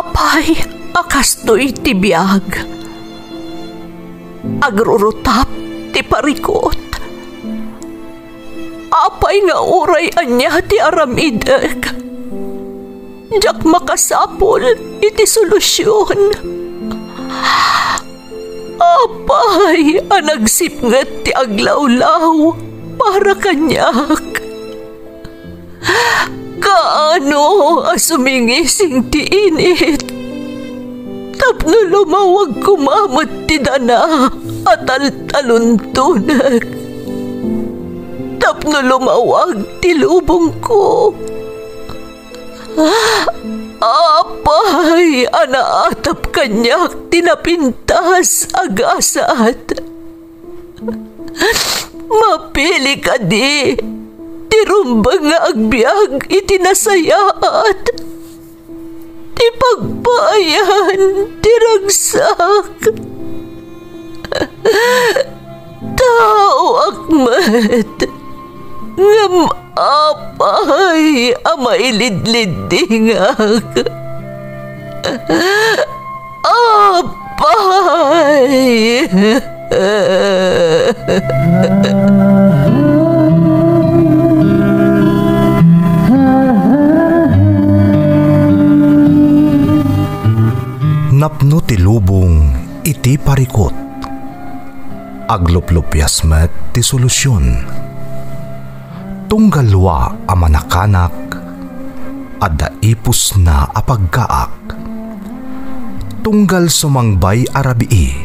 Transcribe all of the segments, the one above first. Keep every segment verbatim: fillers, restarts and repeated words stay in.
Apay a kastoy ti biag? Agrurutap ti parikut. Apay nga uray ania ti aramidek, diak makasapul iti solusion. Apay a nagsipnget ti aglawlaw para kaniak? Kaano a sumingising ti init tapno lumawag koma met ti dana a taltaluntonek, tapno lumawag ti lubongko? Apay a naatap kaniak ti napintas a gasat? Mapili kadi ti rumbeng nga agbiag iti nasayaat, ti pagpaayan ti ragsak? Taoak met, ngem apay a mailidliddingak? Apay! Napno ti lubong iti parikut. Agluplupias met ti solusion. Tunggal lua a manakanak, adda ipusna a pagkaak. Tunggal sumangbay a rabii,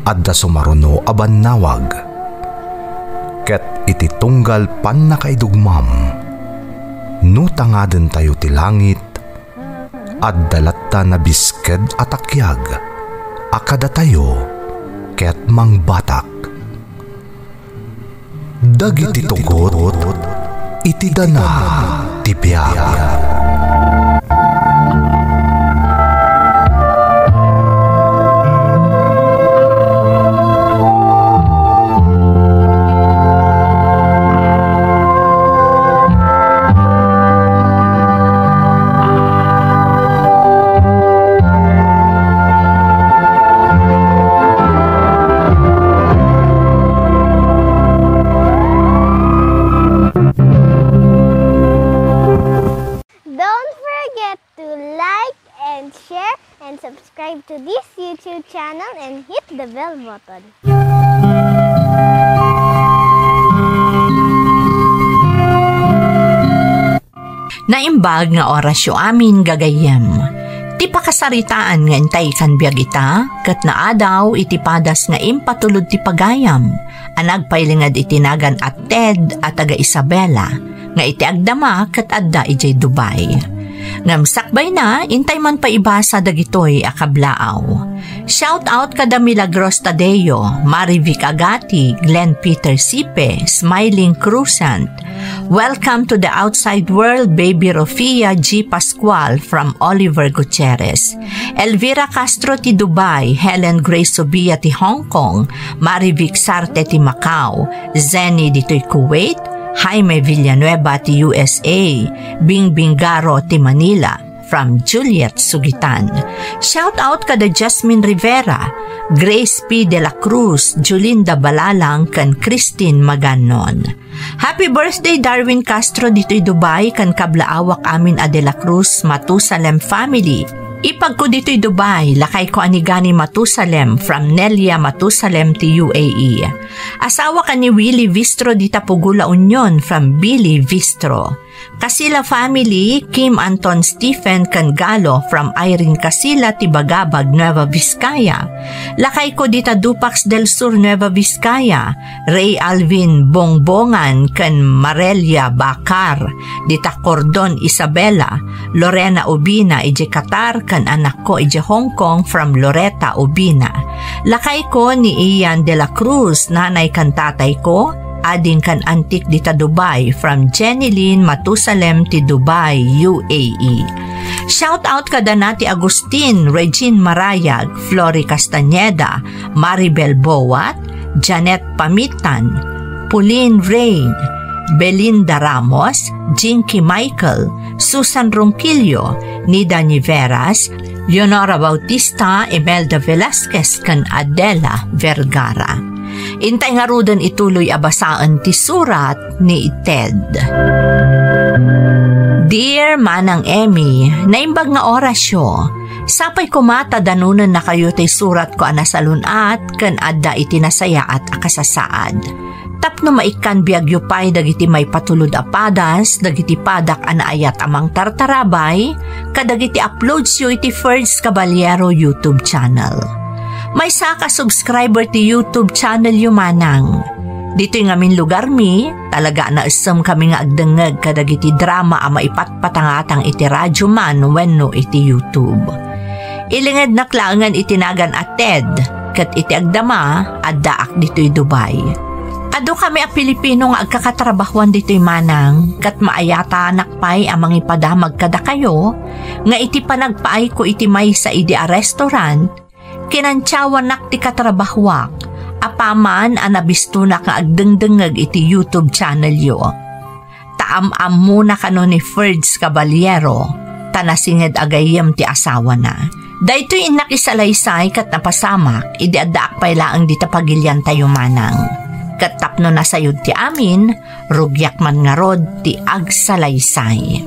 adda sumaruno a bannawag. Ket iti tunggal pannakaidugmam, no tangadentayo ti langit, adda latta nabisked a takiag a kadatayo ket mangbatak. Dagiti tugot iti dana ti biag. Don't forget to like and share and subscribe to this YouTube channel and hit the bell button. Naimbag nga orasyo amin, gagayyem. Ti pakasaritaan nga intay kan biag ita, ket naadaw iti padas nga impatulod ti pagayam, a nagpailinged iti nagan a Ted a taga Isabela, nga iti agdama ket adda idiay Dubai. Ngem sakbayna, intay man paibasa dagitoy a kablaaw. Shout out kada Milagros Tadeo, Marivic Agati, Glenn Peter Sipe, Smiling Cruzan, Welcome to the outside world, Baby Rofia G. Pascual from Oliver Gutierrez. Elvira Castro ti Dubai, Helen Grace Subia ti Hong Kong, Marivic Sarte ti Macau, Zenny ditoy Kuwait, Jaime Villanueva ti U S A, Bingbing Garo ti Manila, from Juliet Sugitan. Shout out kada Jasmine Rivera, Grace P. De la Cruz, Julinda Balalang, ken Christine Maganon. Happy birthday, Darwin Castro, ditoy Dubai, ken kablaawak amin a De La Cruz Matusalem family. Ipagko ditoy Dubai, lakayko a ni Gani Matusalem from Nelia Matusalem ti U A E. Asawa ken ni Willie Vistro dita Pugo, La Union from Billy Vistro. Casila family, Kim Anton Stephen ken Galo from Irene Casila ti Bagabag, Nueva Vizcaya. Lakayko dita Dupax del Sur, Nueva Vizcaya, Ray Alvin Bongbongan ken Marelia Bacar, dita Cordon, Isabela, Lorena Ubina idiay Qatar ken anakko idiay Hong Kong from Loretta Ubina. Lakayko ni Ian de la Cruz, nanay ken tatayko, ading ken antik dita Dubai, from Jenny Lynn Matusalem ti Dubai, U A E. Shout out kada Nati Agustin, Regine Marayag, Flory Castañeda, Maribel Boat, Janet Pamitan, Pauline Rain, Belinda Ramos, Jinky Michael, Susan Ronquillo, Nida Niveras, Leonora Bautista, Imelda Velasquez, ken Adela Vergara. Intay ngaruden ituloy a basaen ti surat ni Ted. Dear Manang Emmy, naimbag nga orasyo. Sapay koma ta danonennakayo ti suratko a nasalun-at ken adda iti nasayaat a kasasaad. Tapno maikkan biagyo pay dagiti maipatulod a padas, dagiti padak a naayat a mangtartarabay, kadagiti uploadsyo iti Ferds Caballero YouTube channel. Maysa ka subscriber ti YouTube channelyo, Manang. Ditoy ngamin lugarmi, talaga a naessem kami nga agdengngeg kadagiti drama a maipatpatangatang iti radyo man wenno iti YouTube. Ilingednak laengen iti nagan a Ted, ket iti agdama, addaak ditoy Dubai. Adu kami a Pilipino nga agkakatrabahuan ditoy, Manang, ket maayatanak pay a mangipadamag kadakayo nga iti panagpaayko iti maysa idi a restaurant, kinantiawanak ti katrabahuak apaman a nabistonak nga agdengdengngeg iti YouTube channelyo. Ta am-ammona kano ni Ferds Caballero, ta nasinged a gayyem ti asawana. Daytoy innak isalaysay ket napasamak idi addaak pay laeng dita pagiliantayo, Manang. Ket tapno nasayod ti amin, rugiak man ngarud ti agsalaysay.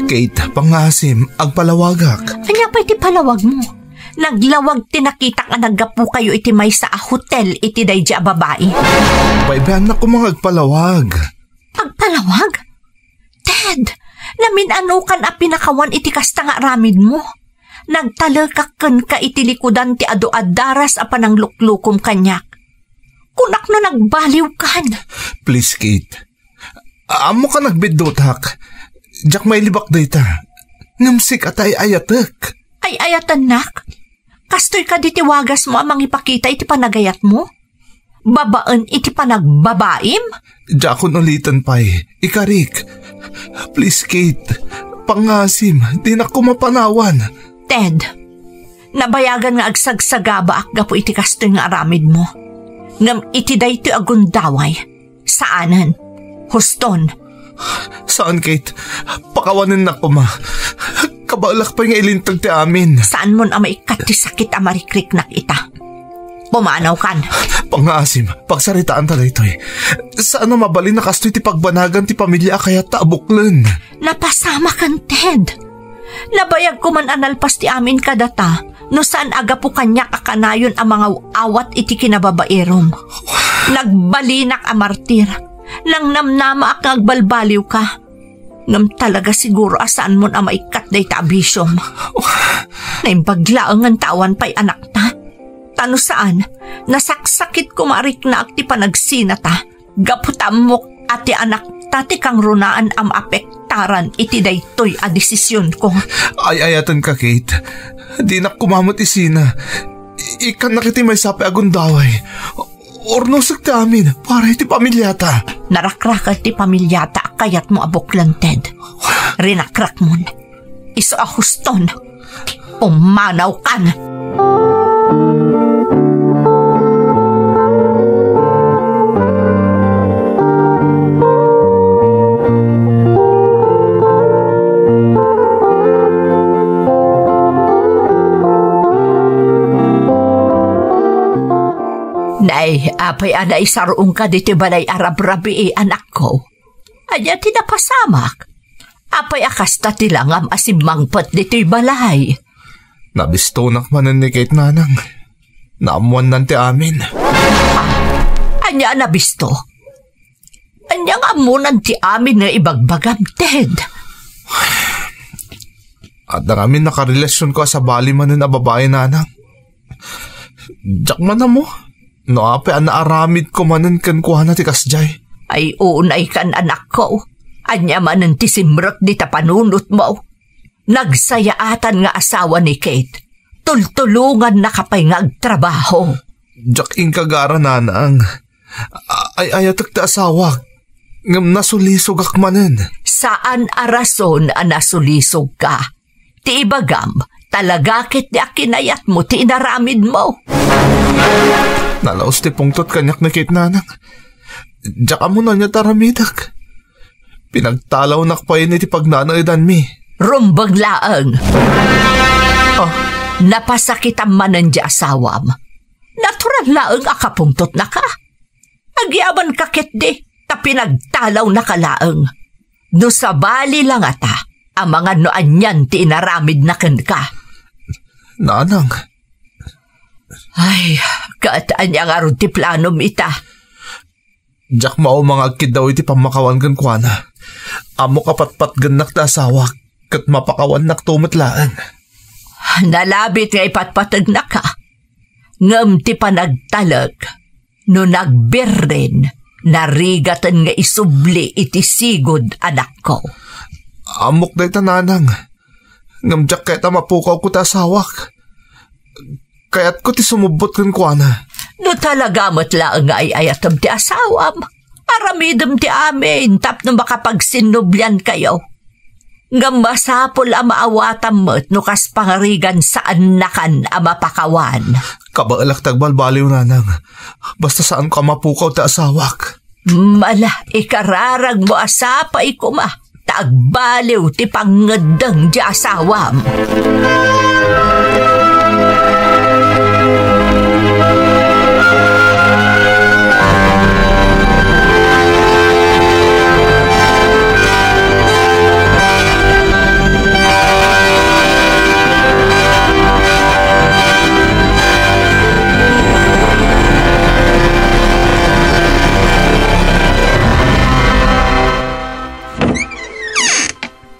Kate, pangngaasim, agpalawagak. Ania pay ti palawagmo? Naglawag ti nakitak a naggapukayo iti maysa a hotel iti daydi a babai. Paibayannak koma nga agpalawag. Agpalawag? Ted, namin-anokan a pinakawan iti kasta nga aramidmo. Nagtalekak kenka iti likudan ti adu a daras a panangluklukom kaniak. Kunak no nagbaliwkan. Please, Kate. Ammok a nagbiddutak. Diak mailibak dayta. Ngem sika ti ay-ayatek. Ay-ayatennak? Kastoy kadi ti wagasmo a mangipakita iti panagayatmo? Babaen iti panagbabaim? Diakon uliten pay. Ikarik. Please, Kate. Pangngaasim, dinak koma panawan. Ted, nabayagan nga agsagsagabaak gapu iti kastoy nga aramidmo. Ngem iti daytoy a gundaway, saanen. Huston. Saan, Kate. Pakawanennak koma. Kabaelak pay nga ilinteg ti amin. Saanmon a maikkat ti sakit a marikriknak ita. Pumanawkan. Pangngaasim, pagsaritaanta daytoy. Saan a mabalin a kastoy ti pagbanagan ti pamilya a kayatta a buklen. Napasamakan, Ted. Nabayagko man a nalpas ti amin kadata no saan a gapu kaniak a kanayon a mangaw-awat iti kinababairom. Nagbalinak a martir. Nangnamnamaak nga agbalbaliwka. Ngem talaga siguro a saanmon a maikkat dayta a bisiom. Naimbag laengen ta awan pay anakta. Ta no saan, nasaksakit koma a riknaak ti panagsinata. Gapu ta ammok a ti anakta ti kangrunaan a maapektaran iti daytoy a desisionko. Ay-ayatenka, Kate. Dinak koma met isina. I-, ikkannak iti maysa pay a gundaway. Urnosek ti amin para iti pamilyata. Narakrakel ti pamilyata a kayatmo a buklen, Ted. Rinakrakmon. Isu a huston. Pumanawkan. Nay, apay a naisaruongka ditoy balay a rabrabii, anakko? Ania ti napasamak? Apay a kasta ti langam a simmangpet ditoy balay? Nabistonak manen ni Kate, nanang. Naammoannan ti amin. Ah, ania a nabisto? Ania nga ammonan ti amin nga ibagbagam, Ted? Adda ngamin nakarelasionko a sabali manen a babai, nanang. Diak man ammo no apay a naaramidko manen kenkuana ti kasdiay. Ay, unaykan, anakko. Ania manen ti simrek dita panunotmo? Nagsayaatan nga asawa ni Kate. Tultulongannaka pay nga agtrabaho. Diak inkagara, nanang. A-, ay-ayatek ti asawak, ngem nasulisogak manen. Saan a rason a nasulisogka. Ti ibagam, talaga ket ti akinayatmo ti inaramidmo. Nalaus ti pungtot kaniak ni Kate, nanang. Diak ammo no ania ti aramidek. Pinagtalawnak payen iti pagnanaedanmi. Rumbeng laeng. Ah. Napasakitam manen ti asawam. Natural laeng a kapungtotnaka. Agyamanka ketdi, ta pinagtalawnaka laeng. No sabali la ngata, amangan no anian ti inaramidna kenka. Nanang. Ay, ket ania ngarud ti planom ita? Diak mauma nga agkiddaw iti pammakawan kenkuana. Ammok a patpatgennak ti asawak, ket mapakawannak to met laeng. Nalabit nga ipatpategnaka. Ngem ti panagtalek, no nagbirrin, narigaten nga isubli iti sigud, anakko. Ammok dayta, nanang. Ngem diak kayat a mapukawko ti asawak. Kayatko ti sumubbot kenkuana. No talaga met laeng nga ay-ayatem ti asawam, aramidem ti amin tapno makapagsinnubliankayo. Ngem masapul a maawatam met no kas pangarigan saannakan a mapakawan. Kabaelak ti agbalbaliw, nanang. Basta saanko a mapukaw ti asawak. Mala, ikararagmo a sapay koma, ta agbaliw ti pangngeddeng ti asawam.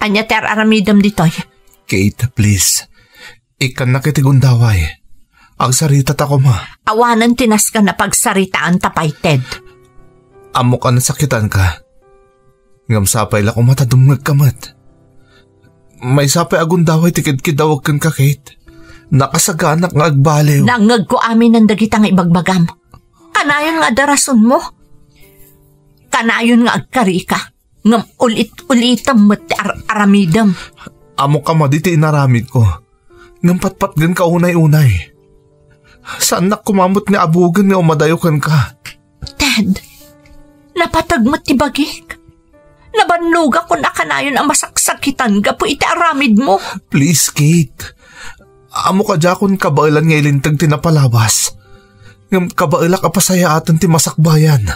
Ania ti ar-aramidem ditoy? Kate, please. Ikkannak iti gundaway. Agsaritataka koma. Awanen ti nasken a pagsaritaanta pay, Ted. Ammok a nasakitanka. Ngem sapay la koma ta dumngegka met. Maysa pay a gundaway ti kidkiddawek kenka, Kate. Nakasaganak nga agbaliw. Nangngegko aminen dagita nga ibagbagam. Kanayon nga adda rasonmo. Kanayon nga agkarika. Ngem ulit-ulitem met ti ar-aramidem. Ammok a madi ti inaramidko. Ngem patpatgenka unay-unay. Saannak koma met nga abugen nga umadayo kenka. Ted, napateg met ti bagik. Nabannogakon a kanayon a masaksakkitan gapu iti aramidmo. Please, Kate. Ammok a diakon kabaelan nga ilinteg ti napalabas. Ngem kabaelak a pasayaaten ti masakbayan.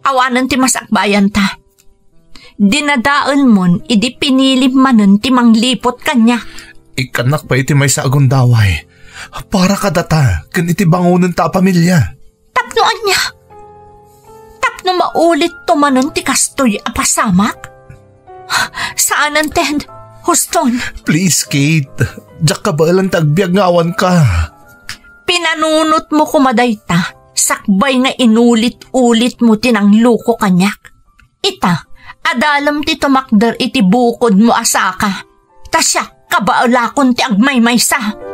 Awanen ti masakbayanta. Dinadaelmon idi pinilim manen ti mangliput kaniak. Ikkannak pay iti maysa a gundaway. Para kadata ken iti bangonenta a pamilia. Tapno ania? Tapno maulitto manen ti kastoy a pasamak? Saanen, Ted. Huston. Please, Kate. Diak kabaelan ti agbiag nga awanka. Pinanunotmo koma dayta, sakbay nga inulit-ulitmo ti nangloko kaniak. Ita, adalem ti tumakder iti bukodmo a saka. Ta siak, kabaelakon ti agmaymaysa.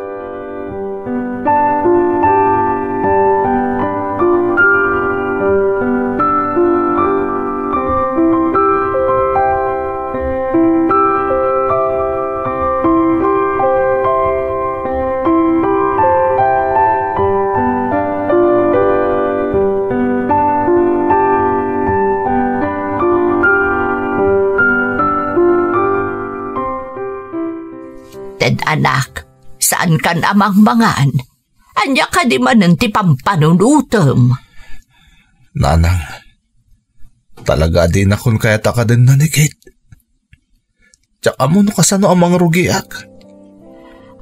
Ted, anak, saankan a mangmangan. Ania kadi manen ti pampanunotem? Nanang, talaga a dinakon kayat a kadenna ni Kate. Diak ammo no kasano a mangrugiak.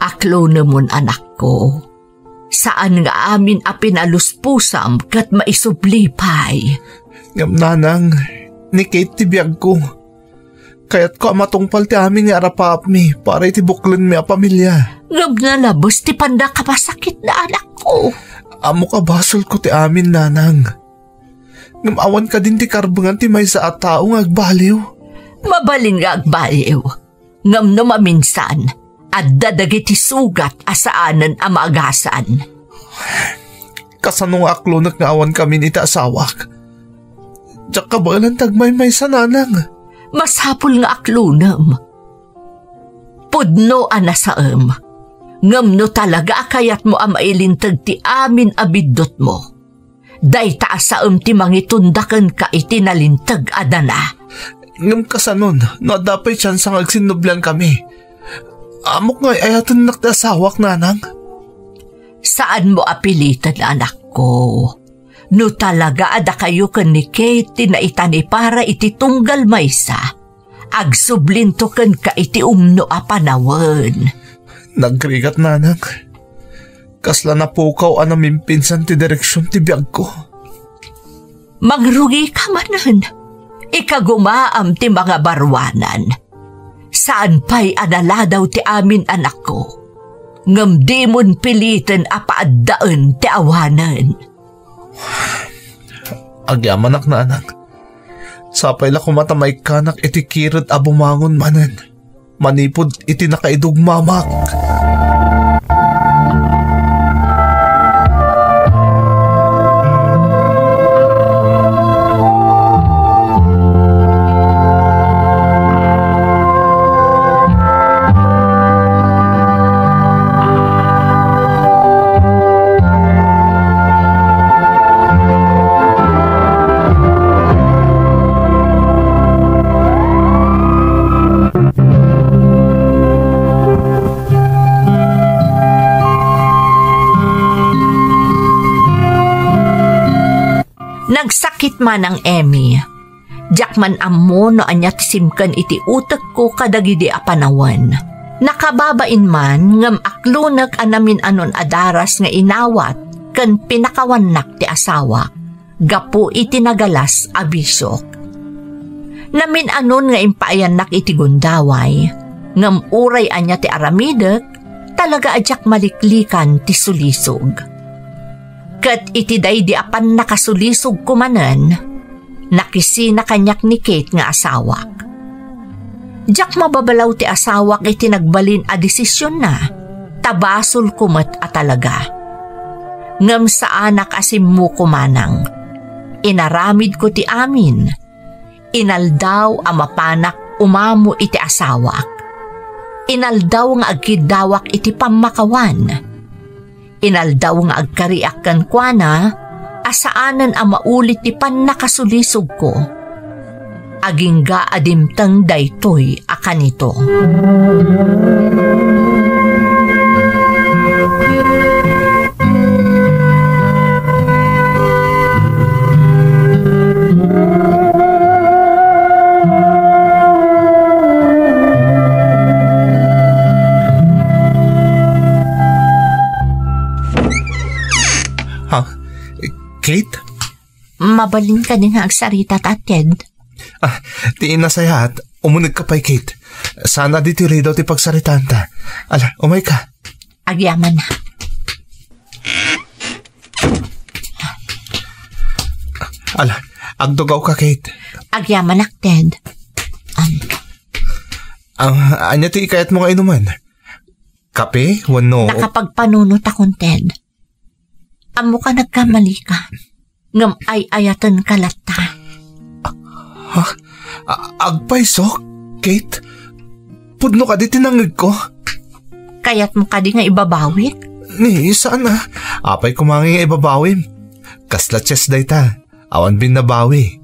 Aklonemon, anakko. Saan nga amin a pinaluspusam ket maisubli pay. Ngem, nanang, ni Kate ti biagko. Kayatko a matungpal ti amin nga arapaapmi para iti buklenmi a pamilia. Ngem nalabes ti pannakapasakitna, anakko. Ammok a basolko ti amin, nanang. Ngem awan kadin ti karbengan ti maysa a tao nga agbaliw. Mabalin nga agbaliw. Ngem no maminsan, adda dagiti sugat a saanen a maagasan. Kasano nga aklonek nga awan kamin iti asawak? Diak kabaelan ti agmaymaysa, nanang. Masapul nga aklonem. Pudno a nasaem. Ngem no talaga a kayatmo a mailinteg ti amin a biddutmo, dayta a saem ti mangitunda kenka iti nalinteg a dana. Ngem kasanon, no adda pay tsansa nga agsinnubliankami? Ammok nga ay-ayatennak ti asawak, nanang. Saanmo a piliten, anakko. No talaga a dakayo ken ni Kate ti naitanipara iti tunggal maysa, agsublinto kenka iti umno a panawen. Nagrigat, nanang. Kasla napukaw a namimpinsan ti direksion ti biagko. Mangrugika manen. Ikagumaam ti mangabaruanan. Saan pay a naladaw ti amin, anakko. Ngem dimon piliten a paaddaen ti awanen. Agyamanak, nanang. Sapay la koma ta maikkanak iti kired a bumangon manen manipud iti nakaidugmamak. Nagsakit manang Emmy. Diak man ammo no ania ti simken iti utekko kadagidi a panawen. Nakababain man ngem aklonek a namin-anon a daras nga inawat ken pinakawannak ti asawak gapu iti nagalas a bisiok. Namin-anon nga impaayannak iti gundaway, ngem uray ania ti aramidek, talaga a diak maliklikan ti sulisog. Ket iti daydi a pannakasulisogko manen, nakisina kaniak ni Kate nga asawak. Diak mababalaw ti asawak iti nagbalin a desisionna, ta basolko met a talaga. Ngem saanak a simmuko manang. Inaramidko ti amin. Inaldaw a mapanak umamo iti asawak. Inaldaw nga agkiddawak iti pammakawan. Inaldaw nga agkariak kenkuana a saanen a maulit ti pannakasulisogko. Agingga a dimteng daytoy a kanito. Ha? Kate? Mabalin kadi nga agsarita ta, Ted? Ah, ti inasayat, umunegka pay, Kate. Saan a ditoy ridaw ti pagsaritaanta. Ala, umayka. Agyaman na. Ala, agtugawka, Kate. Agyamanak, Ted. Am. Ah, ania ti kayatmo nga inumen? Kape wenno... Nakapagpanunotakon, Ted. Ammoka nagkamalika, ngem ay-ayatenka latta. Ha? A-, agpayso, Kate? Pudno kadi ti nangngegko? Kayatmo kadi nga ibabawik? Ni, saan a. Apay koma ngay nga ibabawim? Kasla chess dayta. Awan binnabawi.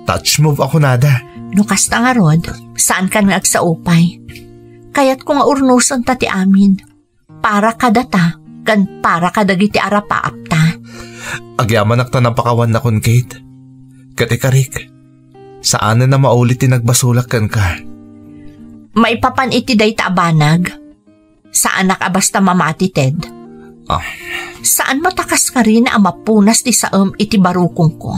Touch move a kunada. No kasta ngarud, saankan nga agsaupay. Kayatko nga urnosenta ti amin. Para kadata, ken para kadagiti arapaapta. Agyamanak ta napakawannakon, Kate. Ket ikarik, saanen a maulit ti nagbasolak kenka. Maipapan iti dayta a banag, saanak a basta mamati, Ted. Ah. Saan met a kaskarina a mapunas ti saem iti barukongko.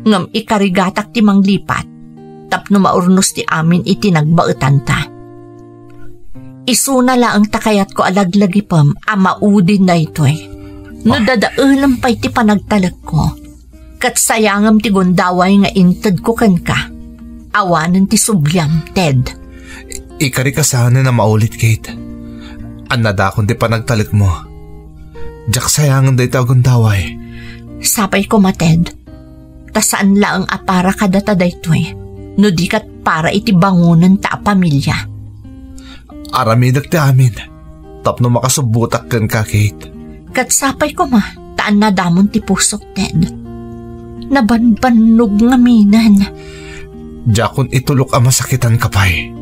Ngem ikarigatak ti manglipat tapno maurnos ti amin iti nagbaetanta. Isuna laeng ta kayatko a laglagipem a maudin daytoy. No dadaelem pay ti panagtalekko, ket sayangem ti gundaway nga intedko kenka, awanen ti subliam, Ted. Ikarik a saanen a maulit, Kate. Annadakon ti panagtalekmo. Diak sayangen daytoy a gundaway. Sapay koma, Ted. Ta saan laeng a para kadata daytoy, no di ket para iti bangonenta a pamilia. Aramidek ti amin tapno makasubbotak kenka, Kate. Ket sapay koma, ta annadamon ti pusok, Ted. Nabanbannog ngaminen. Diakon itulok a masakitanka pay.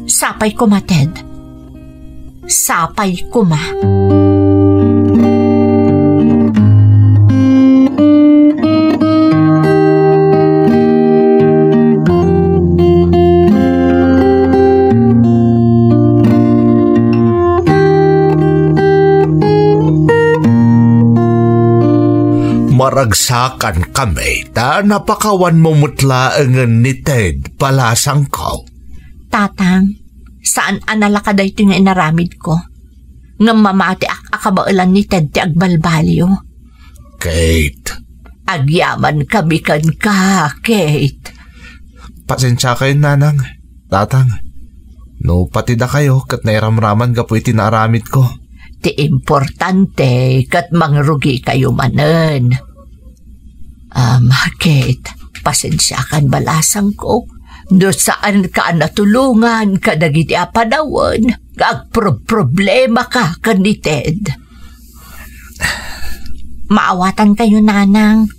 Sapay koma, Ted. Sapay koma. Maragsakan kami ta napakawanmo met laengen ni Ted, balasangko. Tatang, saan a nalaka daytoy nga inaramidko. Ngem mamatiak a kabaelan ni Ted ti agbalbaliw. Kate. Agyaman kami kenka, Kate. Pasensiakayon, Nanang, Tatang. No pati dakayo ket nairamraman gapu iti naaramidko. Ti importante ket mangrugikayo manen. Am, Kate, pasensiakan, balasangko. No saanka a natulongan kadagiti a panawen nga agprob-problemaka ken ni Ted. Maawatankayo, Nanang.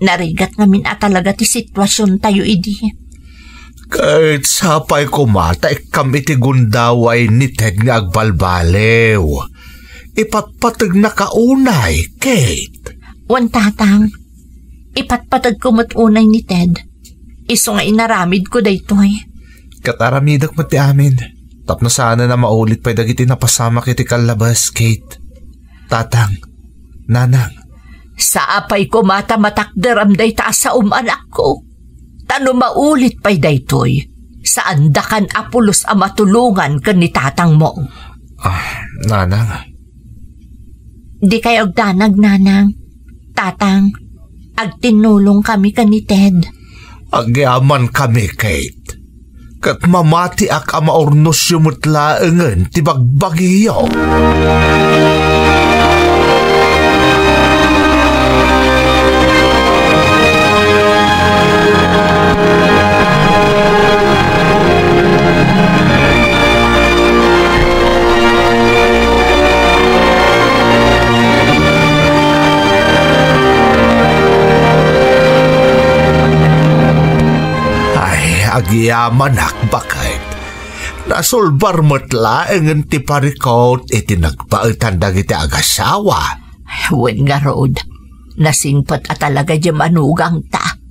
Narigat ngamin a talaga ti situasiontayo idi. Ket sapay koma ta ikkam iti gundaway ni Ted nga agbalbaliw. Ipatpategnaka unay, Kate. Wen, Tatang. Ipatpategko met unay ni Ted. Isu nga inaramidko daytoy. Ket aramidek met ti amin. Tapno saanen a maulit pay dagiti napasamak iti kallabas, Kate. Tatang, Nanang. Sapay koma ta matakderam dayta a saom, anakko. Ta no maulit pay daytoy, saandakan a pulos a matulongan ken ni tatangmo. Ah, Nanang. Dikay agdanag, Nanang. Tatang, agtinnulong kami ken ni Ted. Agyaman kami, Kate. Ket mamatiak a maurnosyo met laengen ti bagbagiyo. Ay, agyamanak, baket. Nasulbar met laengen ti parikut iti nagbaetan dagiti agasawa. Wen ngarud, nasingpet a talaga diay manugangta.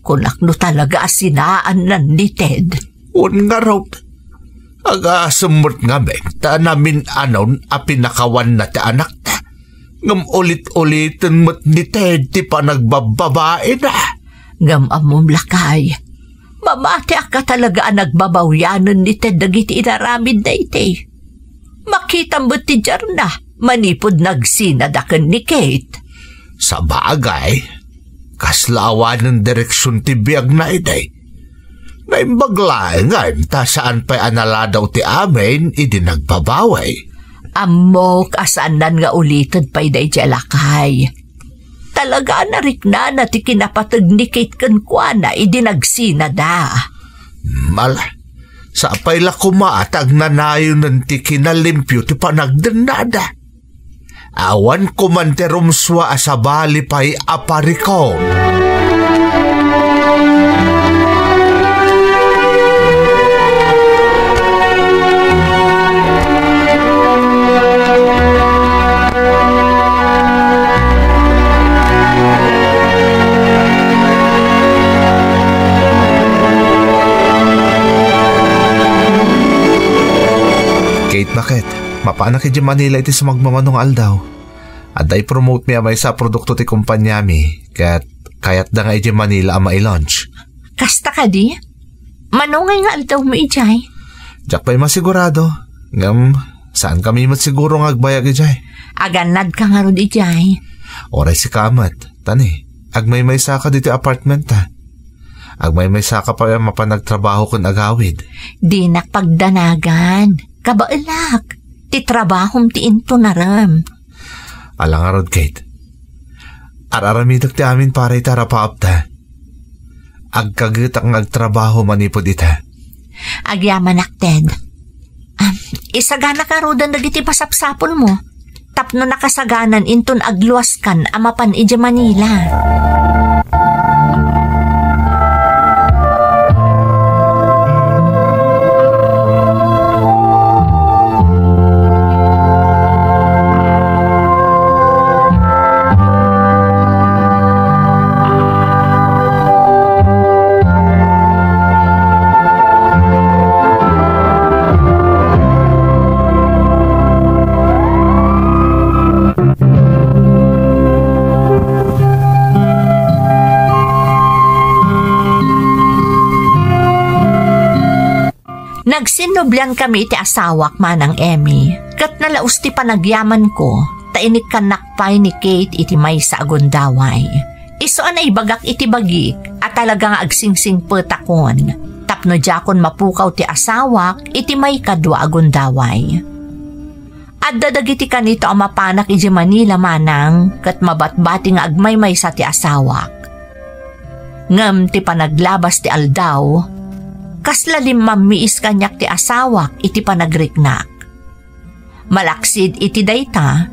Kunak no talaga a sinaannan ni Ted. Wen ngarud, agasem met ngamin ta namin-anon a pinakawanna ti anakta. Ngem ulit-uliten met ni Ted ti panagbababaina. Ngem ammom, lakay, mamatiak a talaga a nagbabawianen ni Ted dagiti inaramidna idi. Makitam met ti diarna manipud nagsinada ken ni Kate. Sabagay, kasla awanen direksion ti biagna idi. Naimbag laengen ta saan pay a naladaw ti amin idi nagbabawi. Ammok a saannan nga ulited pay daydiay, lakay. Talaga a nariknana ti kinapateg ni Kate kenkuana idi nagsinada. Ala, sapay la koma ta agnanayonen ti kinalimpio ti panagdennada. Awan koman ti rumsua a sabali pay a parikut. Kate, baket? Mapanak idiay Manila iti sumagmamano nga aldaw. Adda i-promote mi a maysa a produkto ti kompaniami, ket kayatda nga idiay Manila a mai-launch. Kasta kadi? Mano ngay nga aldawmo idiay? Diak pay masigurado, ngem saankami met siguro nga agbayag idiay. Agannadka ngarud idiay. Uray sika met, tani, agmaymaysaka ditoy apartment ta. Agmaymaysaka pay a mapan agtrabaho ken agawid. Dinak pagdanagan. Kabaelak. ti trabahom ti intunarem. Ala ngarud, Kate. Ar-aramidek ti amin para iti arapaapta. Agkagetak nga agtrabaho manipud ita. Agyamanak, Ted. Ah, isaganak ngaruden dagiti masapsapulmo tapno nakasaganan inton agluaskan a mapan idiay Manila. Nagsinnubliankami iti asawak, Manang Emmy, ket nalaus ti panagyamanko, ta inikkannak pay ni Kate iti maysa a gundaway. Isu a naibagak iti bagik a talaga nga agsingsingpetakon tapno diakon mapukaw ti asawak iti maikadua a gundaway. Adda dagiti kanito a mapanak idiay Manila, Manang, ket mabatbati nga agmaymaysa ti asawak. Ngem ti panaglabas ti aldaw, kasla limmammiis kaniak ti asawak iti panagriknak. Malaksid iti dayta,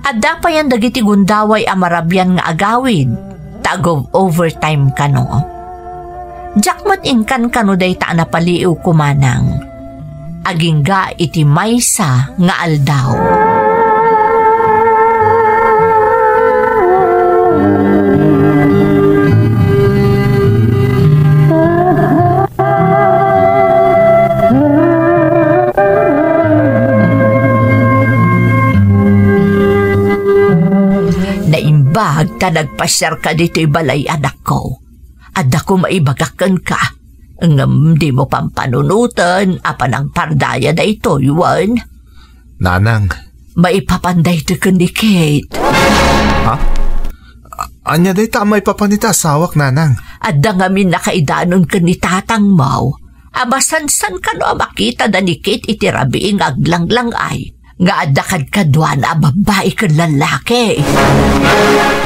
adda payen dagiti gundaway a marabian nga agawid, ta ag-overtime kano. Diak met inkankano dayta a napaliiwko, Manang. Agingga iti maysa nga aldaw. Naimbag ta nagpasiarka ditoy balay, anakko. Adda koma ibagak kenka. Ngem dimo pampanunoten a panangpardaya daytoy, wen? Nanang. Maipapan daytoy ken ni Kate. Ha? A-, ania dayta a maipapan iti asawak, Nanang? Adda ngamin a kaidanon ken ni tatangmo a masansan kano a makitada ni Kate iti rabii nga aglanglang-ay nga adda kadkaduana a babbai ken lallaki.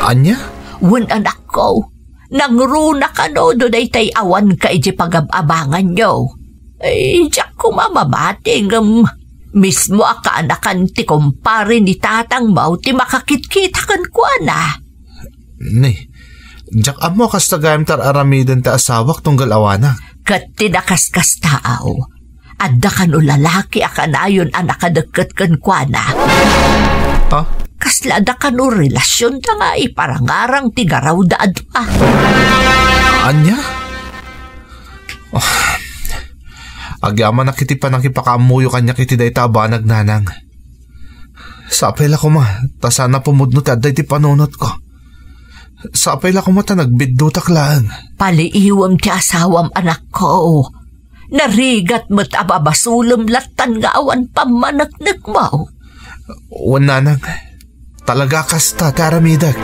Ania? Wen, anakko, nangruna kano no daytay awanka idiay pagab-abanganyo. Ay, diak koma mamati ngem mismo a kaanakan ti kumpare ni tatangmo ti makakitkita kenkuana. Ni, diak ammo a kasta gayam ti ar-aramiden ti asawak tunggal awanak. Ket ti nakaskastaaw, adda kano lalaki a kanayon a nakadekket kenkuana. Ha? Kasla adda kano relasionda nga iparangarang ti garawda a dua. Ania? Oh, agyamanak iti pannakipakaammoyo kaniak iti dayta a banag, Nanang. Sapay la koma, ta saan a pumudno ti adda iti panunotko. Sapay la koma ta nagbiddutak laeng. Paliiwem ti asawam, anakko. Narigat met a babasolem lattan nga awan pammaneknekmo. Wen, Nanang. Talaga kasta ti aramidek.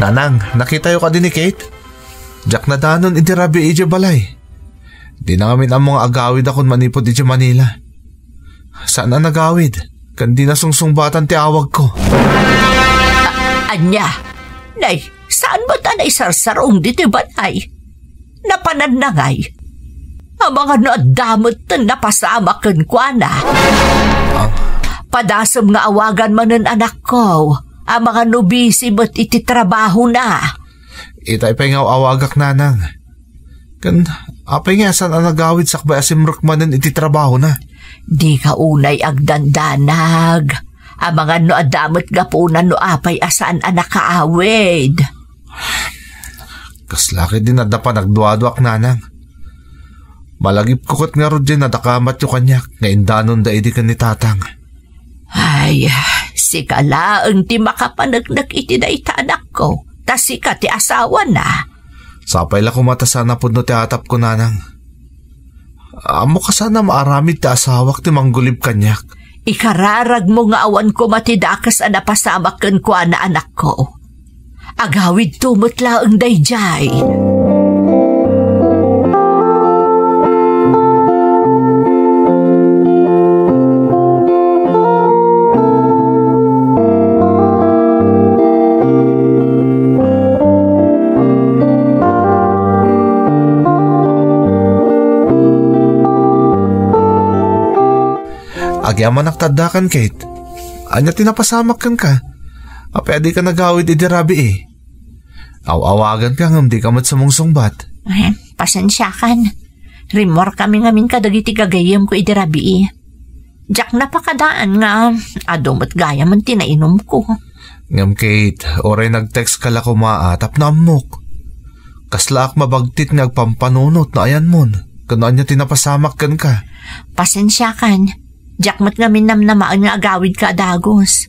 Nanang, nakitayo kadi ni Kate? Diak nadanon iti rabii idiay balay. Dina ngamin ammo nga agawidakon manipud idiay Manila. Saan a nagawid, ken dina sungsungbatan ti awagko. A-, ania? Nay, saan met a naisarsarong ditoy balay? Napananna ngay? Amangan no adda met ti napasamak kenkuana. Ah. Padasem nga awagan manen, anakko. Amangan no busy met iti trabahona. Itay pay nga aw-awagak, Nanang. Ken apay nga saan a nagawid sakbay a simrek manen iti trabahona? Dika unay agdandanag. Amangan no adda met gapuna no apay a saan a nakaawid. Kasla ketdin adda panagduaduak, Nanang. Malagipko ket ngarud diay nadakamatyo kaniak nga indanonda idi ken ni Tatang. Ay, sika laeng ti makapaneknek iti dayta, anakko, ta sika ti asawana. Sapay la koma ta saan a pudno ti atapko, nanang. Ammok a saan a maaramid ti asawak ti manggulib kaniak. Ikararagmo nga awan koma ti dakes a napasamak kenkuana, anakko. Agawidto met laeng daydiay. Agyamanak ta addakan, Kate. Ania ti napasamak kenka? Apay a dika nagawid idi rabii? Aw-awaganka ngem dika met sumungsungbat. Eh, pasensiakan. Rimmuarkami ngamin kadagiti gagayyemko idi rabii. Diak napakadaan nga adu met gayamen ti nainumko. Ngem Kate, uray nag-textka la koma a tapno ammok. Kaslaak mabagtit nga agpampanunot no ayanmon, ken no ania ti napasamak kenka. Pasensiakan. Diak met ngamin namnamaen nga agawidka a dagus.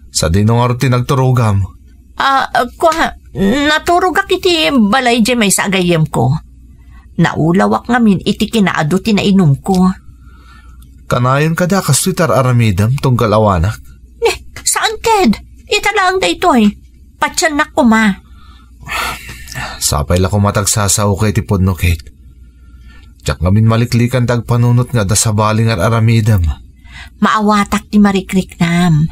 Sadino ngarud ti nagturogam? Ah, kua, naturogak iti balay diay maysa a gayyemko. Naulawak ngamin iti kinaadu ti nainumko. Kanayon kadi a kastoy ti ar-aramidem tunggal awanak? Ne, saan, Ted. Ita laeng daytoy. Patiennak koma. Sapay la koma ta agsasaoka iti pudno, Kate. Diak ngamin maliklikan ti agpanunot nga adda sabali nga ar-aramidem. Maawatak ti marikriknam.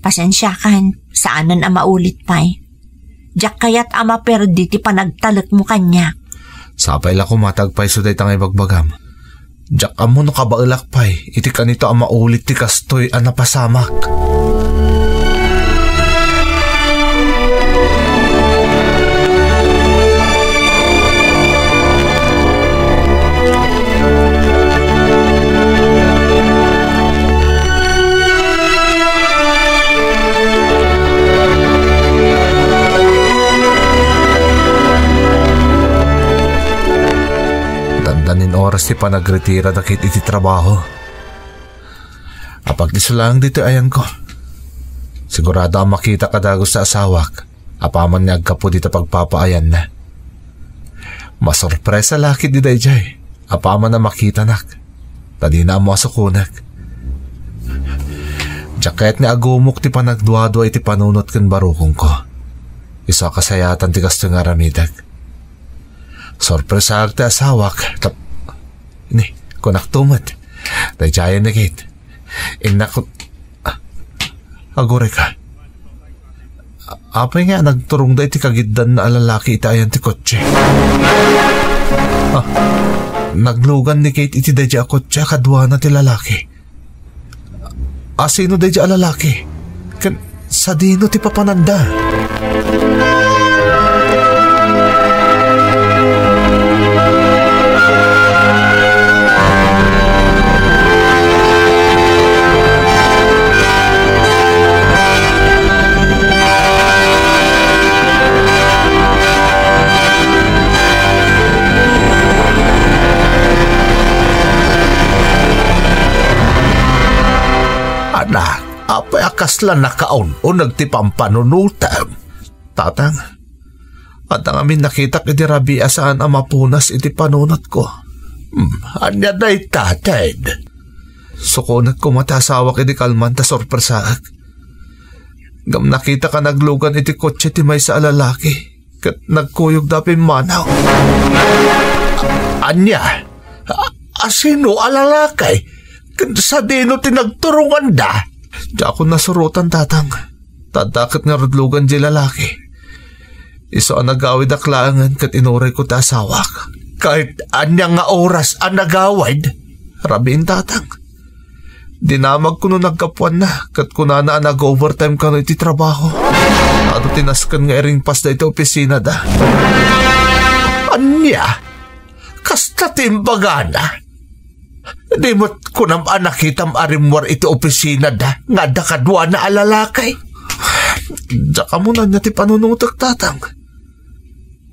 Pasensiakan, saanen a maulit pay. Diak kayat a maperdi ti panagtalekmo kaniak. Sapay la koma ta agpayso dayta nga ibagbagam. Diak ammo no kabaelak pay iti kanito a maulit ti kastoy a napasamak. Dandanin oras ti panagritira da Kate iti trabaho. Apag-iso laeng ditoy ayanko. Sigurado a makitak a dagus ti asawak apaman nga aggapu dita pagpapaayanna. Masorpresa la ketdi daydiay apaman a makitanak, ta dina ammo a sukonek. Diak kayat nga agumok ti panagduadua iti panunot ken barukongko. Isu a kasayatan ti kastoy nga aramidek. Sorpresaak ti asawak, tap-, ni, kunakto met. Daydiayen ni Kate. Innak, ah, aguray ka. Apay nga nagturongda iti kagiddanna a lalaki iti ayan ti kotse? Ah, naglugan ni Kate iti daydiay a kotse a kaduana ti lalaki. Asino daydiay a lalaki? Ken sadino ti papananda? Anak, apay a kasla nakaun-uneg ti pampanunotem? Tatang, adda ngamin nakitak idi rabii a saan a mapunas iti panunotko. Hmm, ania dayta, Ted? Sukonek koma ti asawak idi kalman ta sorpresaek. Ngem nakitak a naglugan iti kotse ti maysa a lalaki ket nagkuyogda a pimmanaw. Ania? A-, asino a lalaki? Ken sadino ti nagturonganda? Diakon nasurotan, Tatang. Ta adda ket ngarud lugan diay lalaki. Isu a nagawidak laengen ket inurayko ti asawak. Kahit ania nga oras a nagawid, rabiin, Tatang. Dinamagko no naggapuanna, ket kunana a nag-overtime kano iti trabaho. Adu ti nasken nga iringpasda iti opisinada. Ania? Kasta ti imbagana? Di met kunam a nakitam a rimmuar iti opisinada nga adda kaduana a lalaki? Diak ammo no ania ti panunotek, Tatang.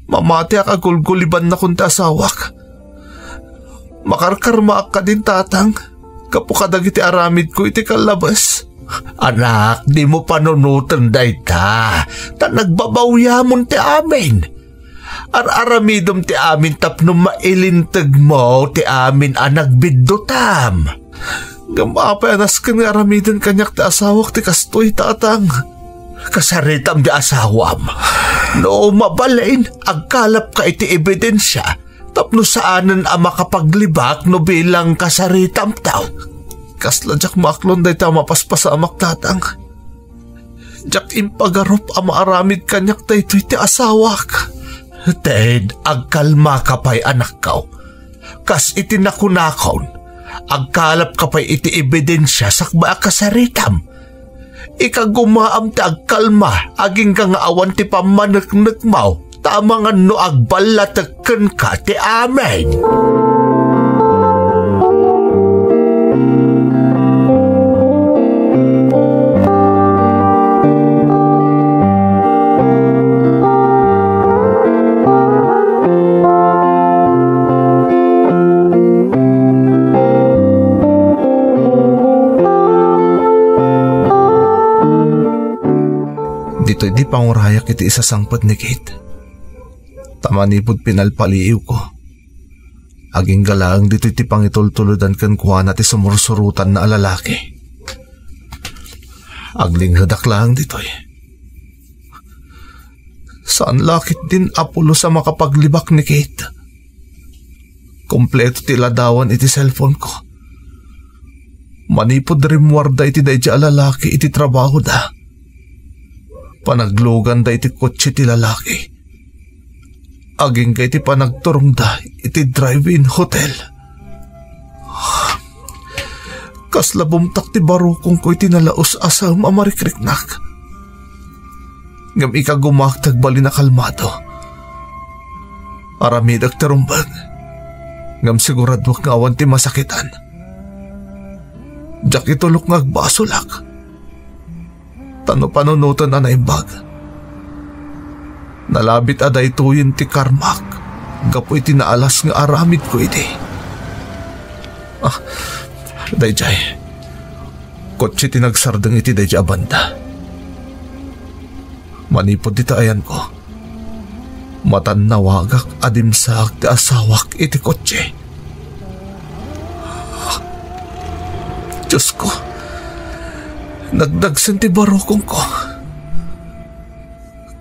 Mamatiak a gulgulibannakon ti asawak. Makarkarmaak kadin, Tatang, gapu kadagiti aramidko iti kallabes. Anak, dimo panunoten dayta, ta nagbabawyamon ti amin. Ar-aramidem ti amin tapno mailintegmo ti amin a nagbiddutam. Ngem apay a nasken nga aramiden kaniak ti asawak ti kastoy, tatang? Kasaritam ti asawam. No mabalin, agkalapka iti ebidensia tapno saanen a makapaglibak no bilang kasaritamto. Kasla diak maaklon dayta a mapaspasamak, tatang. Diak impagarup a maaramid kaniak daytoy ti asawak. Ted, agkalmaka pay, anakko. Kas iti nakunakon, agkalapka pay iti ebidensia sakbay a kasaritam. Ikagumaam ti agkalma agingga nga awan ti pammaneknekmo, ta amangan no agballatek kenka ti amin. Ditoy di pangurayak iti isasangpet ni Kate. Ta manipud pinalpaliiwko, agingga laeng ditoy ti pangitultulodan kenkuana ti sumursurotanna a lalaki. Aglinggedak laeng ditoy. Saan la ketdin a pulos a makapaglibak ni Kate. Kompleto ti ladawan iti cellphone-ko. Manipud rimmuarda iti daydi a lalaki iti trabahoda, panagluganda iti kotse ti lalaki agingga iti panagturongda iti drive-in hotel. Kasla bumtak ti barukongko iti nalaus a saem a marikriknak. Ngem ikagumaak ti agbalin a kalmado. Aramidek ti rumbeng, ngem siguraduek nga awan ti masakitan. Diak itulok nga agbasolak. Ta no panunoten a naimbag, nalabit a daytoyen ti karmak gapu iti naalas nga aramidko idi. Ah, daydiay. Kotse ti nagsardeng iti daydiay a banda. Manipud dita ayanko, matannawagak a dimsaak ti asawak iti kotse. Diosko, nagdagsen ti barukongko.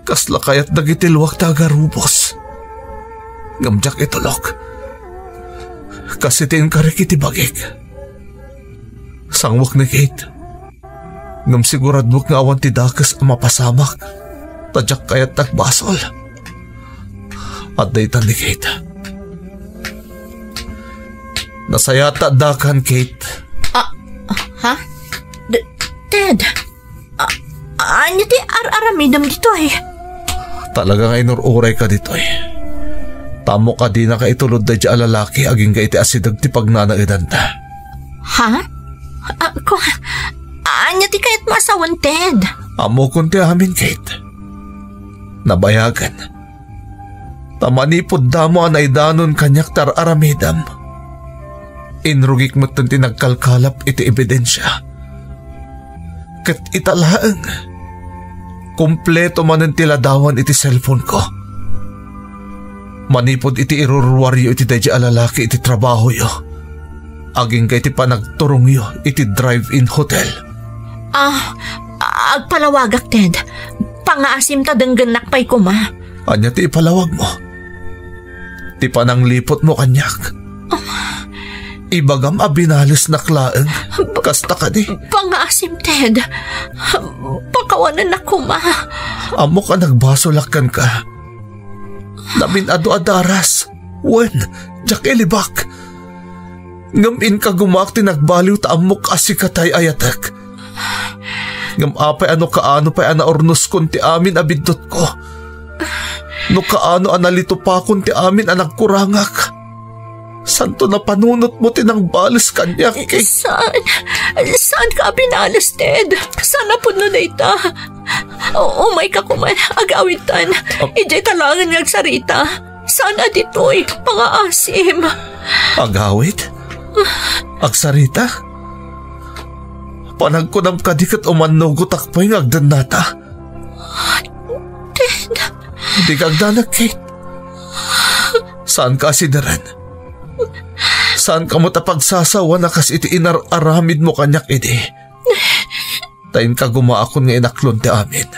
Kasla kayat dagiti luak ti agarubos. Ngem diak itulok. Kas iti inkarik iti bagik. Sangwek ni Kate. Ngem siguraduek nga awan ti dakes a mapasamak, ta diak kayat ti agbasol. Adda itan ni Kate. Nasayaat ta addakan, Kate. Ah, ha? D-, Ted, a-, ania ti ar-aramidem ditoy? Talaga nga inur-urayka ditoy. Ta ammok a dinaka itulod daydi a lalaki agingga iti asideg ti pagnanaedanta. Ha? A-, ko-, ania ti kayatmo a sawen, Ted? Ammokon ti amin, Kate. Nabayagen. Ta manipud damo a naidanon kaniak ti ar-aramidem, inrugik metten ti nagkalkalap iti ebidensia. Ket ita laeng, kompleto manen ti ladawan iti cellphone-ko. Manipud iti iruruaryo iti daydi a lalaki iti trabahoyo, agingga iti panagturongyo iti drive-in hotel. Ah, agpalawagak, Ted. Pangaasim ta denggennak pay koma. Ania ti ipalawagmo? Ti panangliputmo kaniak. Ibagam a binalesnak laeng. Kasta kadi? Pangaasim, Ted. Pakawanennak koma. Ammok a nagbasolak kenka. Namin-adu a daras. Wen, diak ilibak. Ngem inkagumaak ti nagbaliw ta ammok a sika ti ay-ayatek. Ngem apay a no kaano pay a naurnoskon ti amin a biddutko? No kaano a nalitupakon ti amin a nagkurangak? Santo, napanunotmo ti nangbales kaniak, Kate. Saan? Saanka a binales, Ted? Saan a pudno dayta? U-, umayka koma, agawidtan. Ap- Idiay ta laengen nga agsarita. Saan a ditoy, pangaasim. Agawid? Agsarita? Panagkunam kadi ket umannugotak pay nga agdennata? Ted. Dika agdanag, Kate. Saanka a sideren. Saanka met a pagsasawan a kas iti inar-aramidmo kaniak idi. Ta inkagumaakon nga inaklon ti amin.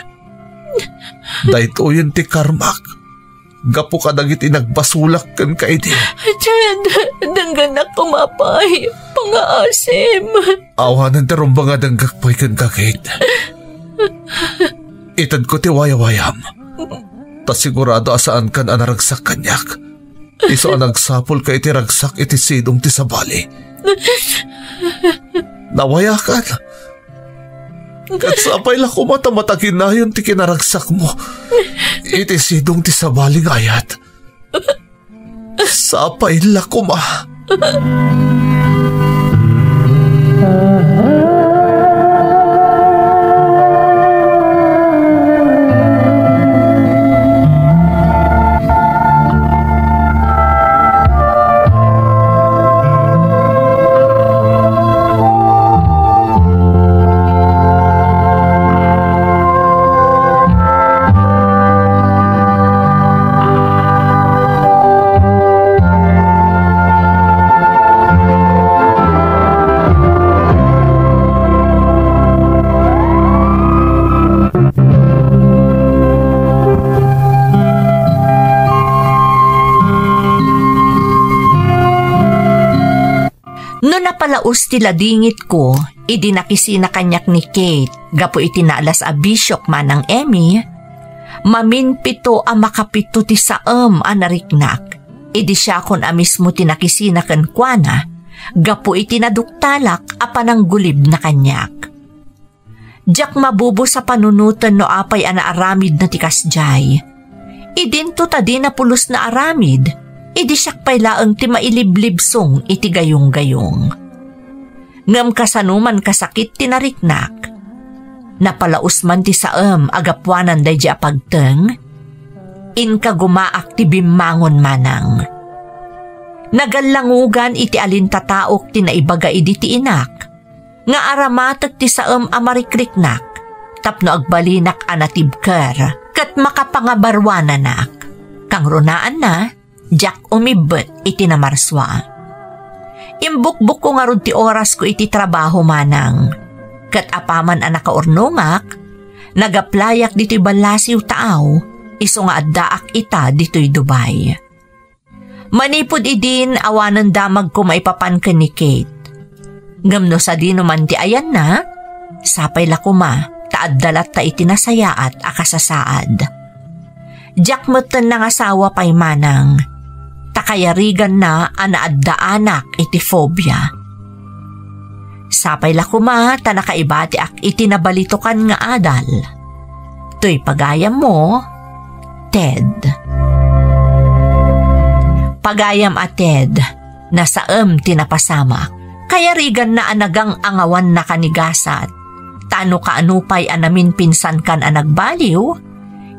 Daytoyen ti karmak gapu kadagiti nagbasolak kenka idi. Ted, denggennak koma pay. Pangaasim. Awanen ti rumbeng a denggek pay kenka, Kate. Itedko ti wayawayam. Ta sigurado a saankan a naragsak kaniak. Isu a nagsapulka iti ragsak iti sidong ti sabali. Nawayakan. Ket sapay la koma ta mataginayon ti kinaragsakmo iti sidong ti sabali nga ayat. Sapay la koma. No napalaus ti ladingitko idi nakisina kaniak ni Kate gapu iti naalas a bisiok manang Emmy, maminpito a makapito ti saem a nariknak idi siakon a mismo ti nakisina kenkuana gapu iti naduktalak a pananggulibna kaniak. Diak mabubos a panunoten no apay a naaramidna ti kasdiay. Idinto ta dina pulos naaramid, idi siak pay laeng ti mailiblibsong iti gayunggayong. Ngem kasano man kasakit ti nariknak, napalaus man ti saem a gapuanan daydi a pagteng, inkagumaak ti bimmangon manang. Nagallangugan iti alintataok ti naibaga idi ti inak, nga aramatek ti saem a marikriknak tapno agbalinak a natibker ket makapangabaruananak. Kangrunaanna, diak umibbet iti namarsua. Imbukbokko ngarud ti orasko iti trabaho manang. Ket apaman a nakaurnongak, nagaplayak ditoy ballasiw taaw, isu nga addaak ita ditoy Dubai. Manipud idin, awanen damagko maipapan ken ni Kate. Ngem no sadino man ti ayanna, sapay la koma ta adda latta iti nasayaat a kasasaad. Diak metten nangasawa pay manang, ta kayariganna a naaddaanak iti phobia. Sapay la koma ta nakaibatiak iti nabalitokan nga adal. Toy pagayammo, Ted. Pagayam a Ted, nasaem ti napasamak. Kayariganna a nagang-angawan nakanigasat. Ta no kaano pay a naminpinsankan a nagbaliw,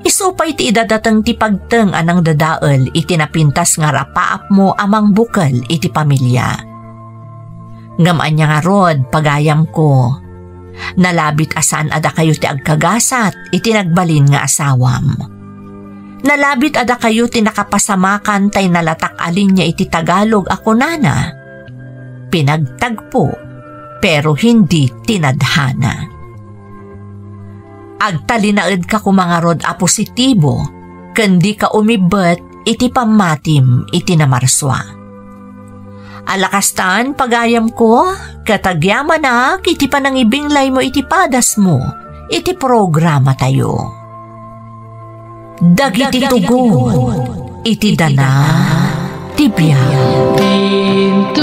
isu pay ti idadateng ti pagteng a nangdadael iti napintas nga rapaapmo a mangbukel iti pamilia. Ngem ania ngarud, pagayamko, nalabit a saan a dakayo ti agkagasat iti nagbalin nga asawam. Nalabit a dakayo ti nakapasamakan tay nalatak a linia iti Tagalog a kunana, "Pinagtagpo, pero hindi tinadhana." Agtalinaedka koma ngarud a positibo, ken dika umibbet iti pammatim iti namarsua. Alakastan, pagayamko, ket agyamanak iti panangibinglaymo iti padasmo iti programatayo. Dagiti tugon iti dana ti biag.